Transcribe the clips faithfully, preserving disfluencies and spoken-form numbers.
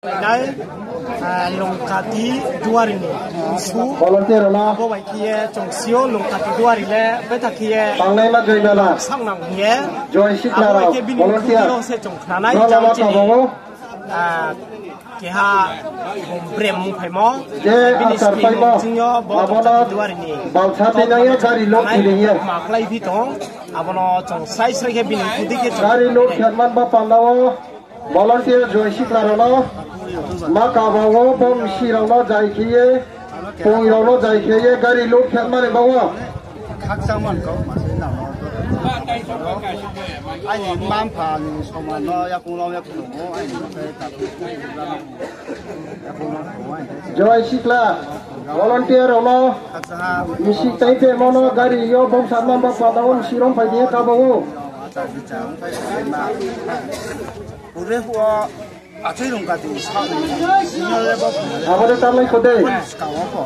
Nai, ah, Longkati Duari ni su. Volunteer rao no. Abo bai khe ye chung si yo Longkati Duari le betha khe ye tangnai ma joi mela. Sangnang hing ye. Joi sikla rao. Abo bai khe bini volunteer video se chung khnanai. Rao lama jang chini, kabo. Ah, keha brem mung phaimo. Je bini achar sini paimo. Mung ching yo bo abo no Longkati Duari ni. Balsa tei nang ye gari load khe ye. Ma khlai phi tong. Abo no chung srai srai khe bini khudi khe chung. Gari load khe man ba panda wo. Volunteer joi sikla rao no, ma kaba wo, bo msi rao no jai khe ye, pung rao no jai khe ye, gari load khe mani ba wo. Khakchang man kau, ma se nang no. Aini mma mpha ni soman no yakung rao yakung rao, aini mma khe ta. Joi sikla, volunteer rao no, msi tei phaimo no, gari yo, bongsa man ba panda wo, msi rong phai di ye kaba wo. Pure huo, achoi rung kati sa. Abo de tamlai kho de. Skang wo pho.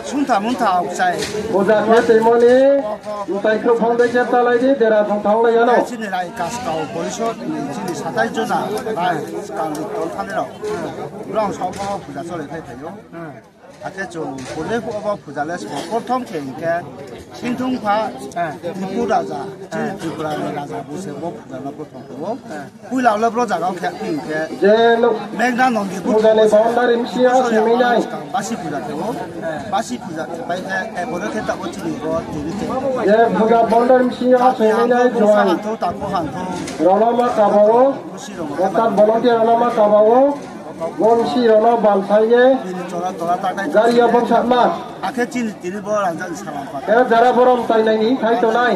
Sungtha mungtha aokchai. Puja khe toimo ni, mtai khruh phang de khe talai di, dera thang thang lai ya no. Chini rai kaskau porisod ni chini satai jona rai skang ni tong thani rao. Brao sao pho puja cholai phai phai ou. Akhe chung purle phuh abo puja le sbo prothom khe hing khe Singthung pha, Tripura raja, chini Tripura ni raja bo se bo puja no prothom khe ou. Puila le bro jaga wo khe hing khe je no Meghna Nandi puja ni boundary msi yo simi nai. Basi puja khe ou. Basi puja khe pai khe, e, bo no khe tabo chini bo tini khe. Je puja boundary msi yo simi nai jowai. Hanthou, takho hanthou. Rao no ma kaba ou. Bosi rao no. Botan volunteer rao no ma kaba ou. Bo msi rao no bal phai ye, gari yo bongsa ma. Akhe chini tini bo rangzag ni salam pa. E jara borom tai nai ni phai tongnai.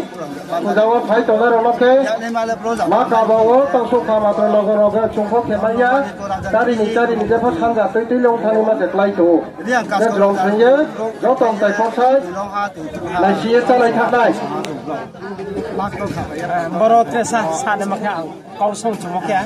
Puja wo phai tongnai rao no khe. Yakni male bro jaga. Ma kaba wo tang sukha ma tong logo logo chung pho khe mai ya. Tari ni tari ni je pho sanja tui tui long thani ma je klái tong ou. Riang je kaskau drong thang ye, joto mtai pho sai. Long ha tui tui ha. Naisi ye chalai thangnai. Boro tre sa, sa de ma khe ang. Kau song chungmo khe,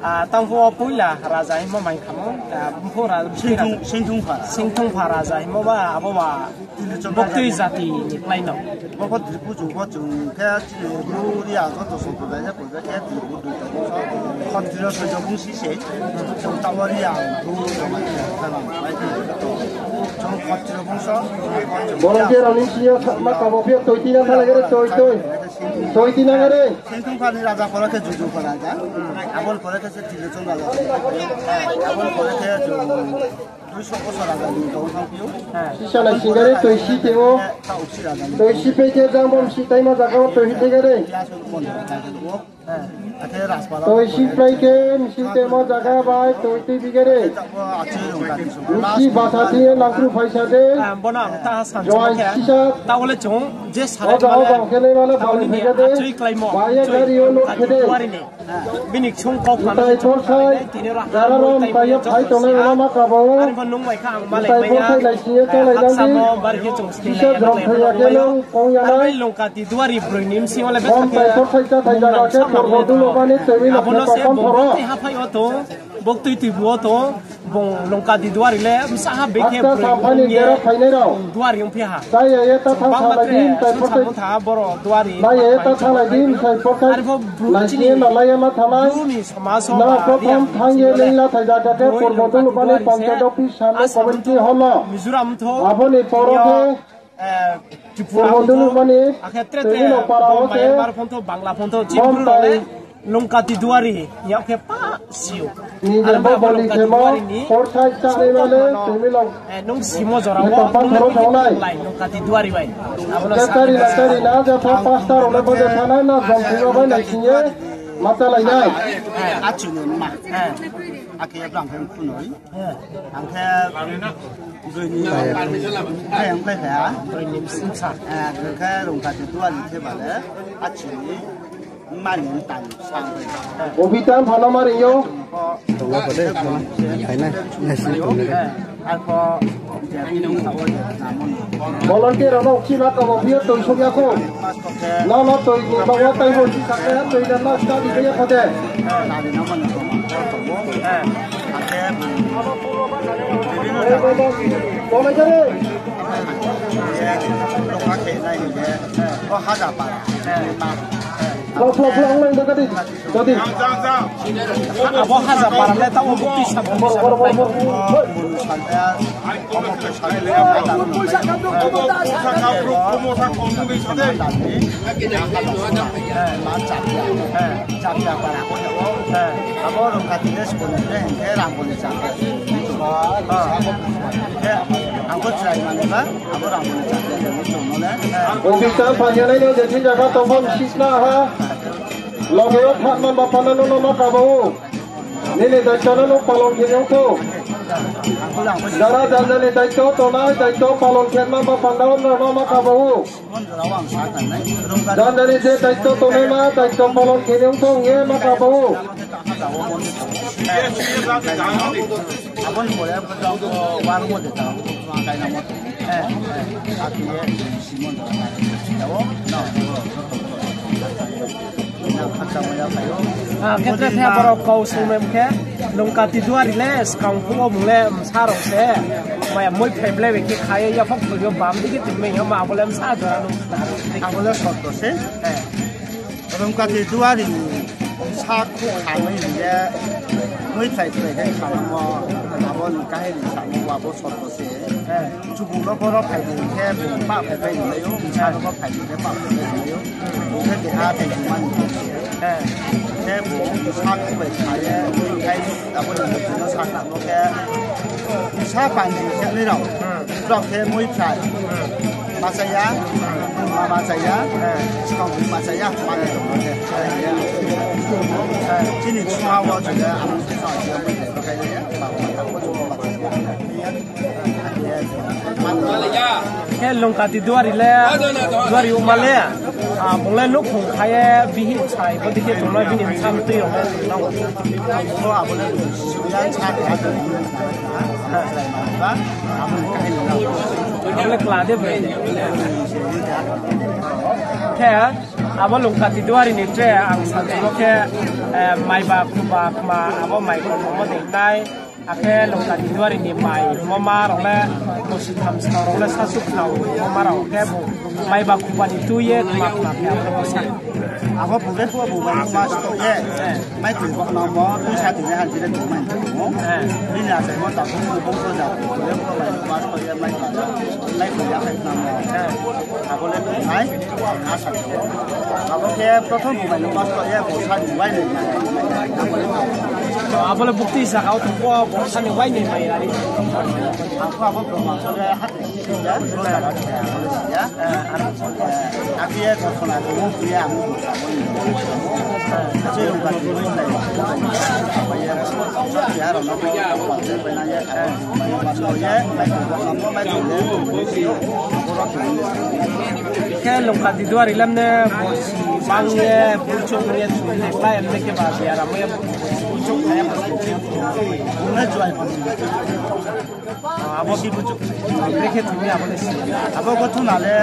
ah, tang phuh wo poila raja hingmo mai khamo, ah, bung phuh ra-, Singthung, Singthung pha. Singthung pha raja hingmo ba, abo ba, Tilichum Boktui raja jati ni klái no. Bo pho Tripura chung pho chung khe chini Bru ria joto song pho bai khe pho bai khe Tripura dui ta bung so. Khon tiro soi jo bung si se. Chung tamo ria Bru rao bai khe khalang bai khe. Chung khon tiro bung so. Volunteer rao ni sing yo ma kabo phi yo toi tina thalai gere toi toi. Toi tina gere. Singthung pha ni raja pore khe Juju pha raja. Abo ni pore khe se Tilichum raja. Abo ni pore khe chung duiso bosor raja ni tong thang phi ou. Sisa nai sing gere toi si tei ou. Toi si pai khe jang bo msi taimo zaga wo toi hi tei gere. Toi si pai khe msi taimo zaga bai toi tui bi gere. Msi basa thing ye nangkhruh phai sa de. Jowai sisa. Oja o bang khe nai ma le balai phai khe de. Bai ye gari yo load khe de. Bini ksung kau mtai phorsai, jara rom tai yo phai tongnai rao no ma kaba ou. Mtai phorsai lai sing ye chalai nang di. Sisa jrom thai ya khe nang kong ya nai. Bom tai phorsai chathai jaga khe purbo dulu mani toi mi no khe topon phoro. Boktui tui bu wo tong, bung Longkati Duari le bsa ha bekhe. Akta broi saphani ong ye dera phainai rao. Duari ong phi ha. Chaya ye ta thanng salai di, mtai phorsai. Boro Duari. Nai ye ta thalai di, mtai phorsai. Arpho Bru chini, nai ye ma thanai. Bru ni somaj o na ba prothom thanng ye leing la thai jaga khe purbo dulu mani panchayat office sami community hall no. Mizoram tho. Abo ni poro khe Tripura purbo dulu mani, akhe tre tre, Myanmar phontho, Bangla phontho, Chibru rao le Longkati Duari, yak khe pa si ou. Ni je bo bali khe mo, phorsai chánai mane, tini long. Nung simo jora wo, nung le lai Longkati Duari bai. Abo no je tari na, tari na, je pha pasta rao le bo je thanai na, jom thing yo bai nai sing ye, ma chalai nai. Achu ni ma. Akhe bang khe phunoi. Ang khe broi ni, ang khe phai ha. Broi ni bsa. Ang khe Longkati Duari khe bale, achini mani tang sang. Obi tang phano ma ring yo. Volunteer rao no khi ma tong phi yo toi song ya kho. No, no, toi ni bawa tai bo si sakhe, toi dan no study khe ya kho de. Bolai jare. Abo Hajapara le tamo bukti sa bukti sa. Chapia para ko, abo Rungkati le school ni hing khe Rangpur ni chapia. Ang ko chrai mani ba, abo Rangpur ni chapia le chung no le. Officer phaiya nai no je thing jaga tongphang sisna ha. Loge o thangma ba phano no ma kabo. Nini daityo no palon khe ong tho. Jara janja ni daityo tongnai, daityo palon khe ma ba phano no ma kabo. Janja ni je daityo tongnai ma, daityo palon khe ong tho ye ma kabo. Ah, khe tre khe borok kau sungmem khe, Lungkati duari le skang phuh o bung le bsa rok se, maya moi phai ble bai khe kha ye yaphok thoi yo bam di khe tongmai yo ma, abo le bsa jora nung. Abo le sotto se. Lungkati duari ni sa khu kha noi hing ye, moi phai phai khe kha namo, abo ni kahini sa namo, abo sotto se. Chubung no boro phai di khe, bung pa phai phai ni lai o, bsa no bo phai di khe pa phai phai ni lai o. Bung khe keha tei bung mani khe. Khe bung sa khu bai kha ye, khai abo ni no sa kha no khe. Sa pandi khe ni rao. Rao khe moi phai. Ma chaya, ma, ma chaya, skang bung ma chaya, ma ni rao khe. Chini sma wo chaya, ang sa chaya, moi phai phai ni lai o. Khe Lungkati duari le, duari uma le, ah, bung le nouhkhong kha ye bihih sai, bo dei khe tongna bini bsa mtui rao le tongna. Abo le suya sa kha. Abo le kla de bai. Khe, abo Lungkati duari ni tre ang sa tongmo khe, eh, maiba khuba kma, abo mai khuba mo dei nai. Akhe Lungkati duari ni mai moma rok le, bosi tham sna rok le, sasuk khna moma rok khe bo mai ba khuba ni tui ye kma kma khe abo le sa. Abo bung le phuh bo mai khuba sto ye. Mai tui bo no mo tui sa tui le han tui le tui mai tui mo. Bini achai mo ta bo bo bo ja tui le bo mai khuba sto ye mai khuba. Mai khuba ya khai kna mo. Abo le tui mai. Asa khe. Abo khe prothom bo mai no kosto ye bo sa ni wai ni mai. Abo le bukti sa kau to bo bo sa ni wai ni mai ari. Ang kho abo proman so le hat ni ya, so jaga ya, abo le ya. Ang khe ye so khona ko mo ya, ang bo sa bo ni. Che rung ka ni wai ni. Ya ro no ko pa se pa na ya. Khe Lungkati duari lam ne bo si bang ye, burchuk ye, sui ye, klai ye, khe ba si aram ye, burchuk ye, burchuk ye. Abo si burchuk, brekhe thumi abo le si. Abo ko thuna le,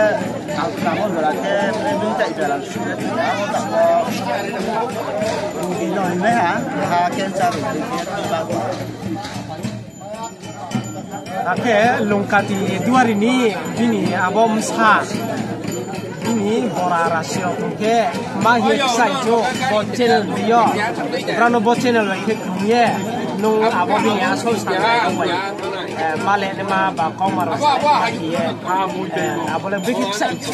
ang khna mo jora khe, bini tai jora sui ye, abo ta ko, rugi no himai ha, ha cancer rugi khe, tui ba ko. Akhe Lungkati duari ni bini abo bsa, bini bora rasi rok tong khe ma hing ye kchai cho bo channel bai yo. Brao no bo channel bai khe krung ye nung abo bini asol sa nai tong bai, eh, ma le nai ma ba kau ma rok sa ye, eh, abo le brekhe kchai cho.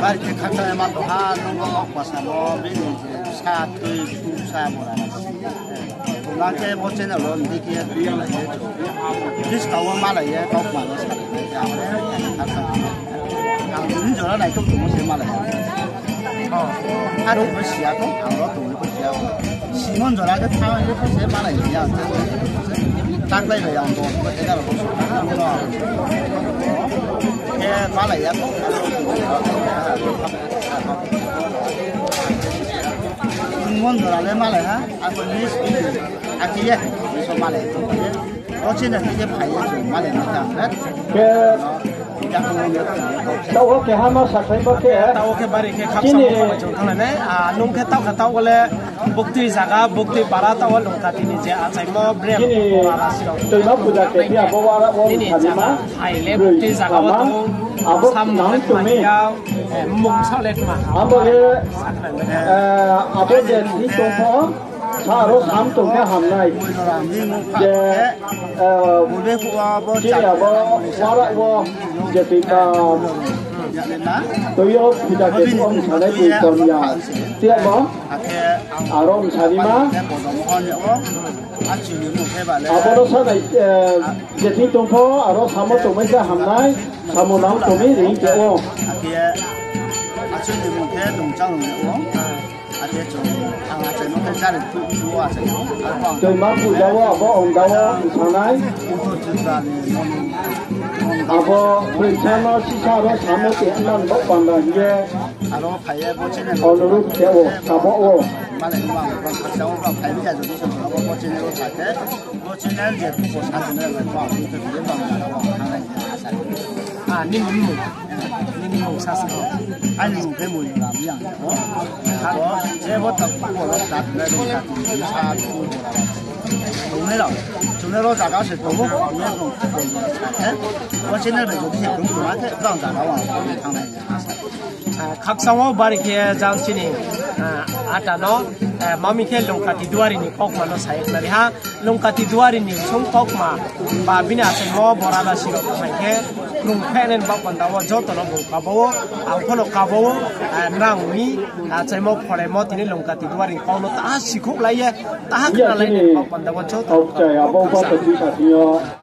Bari khe khakchang ma tong ha, nung bo kok bsa no bini sa tui su sa bora rasi. Nang khe bo channel wo ndi khe, please kau wo malai ye, kau kma no salai ye, ang le, ang ni jora nai tok tongmo se malai. Ari bo siya kho, ang ro tongmo bo siya kho. Simon jora khe thanng ye kho se malai ya, taklai bai ang bo, bo channel wo so, ang no. Khe malai ya kho. Simon jora le malai ha. Ako ni aki ye, so malai. O chini aki ye phai ye, malai ni ta, eh? Khe Taoh wo keha ma sakhlai bo khe. Taoh wo khe bari khe khakchang chini bo bai chung thanngnai. A, nung khe taoh khe taoh wo le buktui zaga, buktui para taoh wo Longkati ni je achaimo brem chini Toima puja khe abo wara wo nini sani ma. Hai le buktui zaga wo tong, abo sam nang tong mi. Mung sa le tma. Abo ye, abo je ni tong pho, sa aro sam tong khe hamnai. Je, chini abo wara wo je tui ka, tui yo puja khe tong sanai tui tong ya. Tiya mo, aro sani ma. Abo no sanai, je tui tong pho, aro samo tongmai khe hamnai, samo nang tong mi ring khe o. Achuni mung khe Dongchang rung o. Akhe chung ang achaimo khe jari phuh phuh o achaimo. Toima puja wo abo ongda wo sanai. Abo prinsa no sisa ro samo tongman bo panda hing ye. Aro phai ye bo channel. Onurudh khe o, kabo o. Mane ma bo khakchang o, phai mi ya jodi song abo bo channel o sa khe. Bo channel je phuh bo sa khe na bo ang khe bang jara wo thangnai asa. A, nini mung. Nini mung sa sa. Aini mung khe Moni Ram yang o. Abo je bo tak phuh bo ro tak na ro tak sa phuh bo ro. Tongnai rao, tongnai rao zaga se tong ou, tongnai rao tong ou, sa khe, bo channel bai jodi se tong tong khe, brang zaga wo ang thangnai asa. A, khakchang o bari khe jang chini, a, ata no, a, mami khe Longkati duari ni kaukma no sa ye khnari ha. Longkati duari ni song kaukma ba bini achaimo bora rasi rao phai khe krung phainai ni baoh panda wo joto no bung kabo o, ang pho no kabo o, a, nrang mi, achaimo pholaimo tini Longkati duari ni kau no taha sikhouh lai ye, taha khnalai ni baoh panda wo joto no kabo o.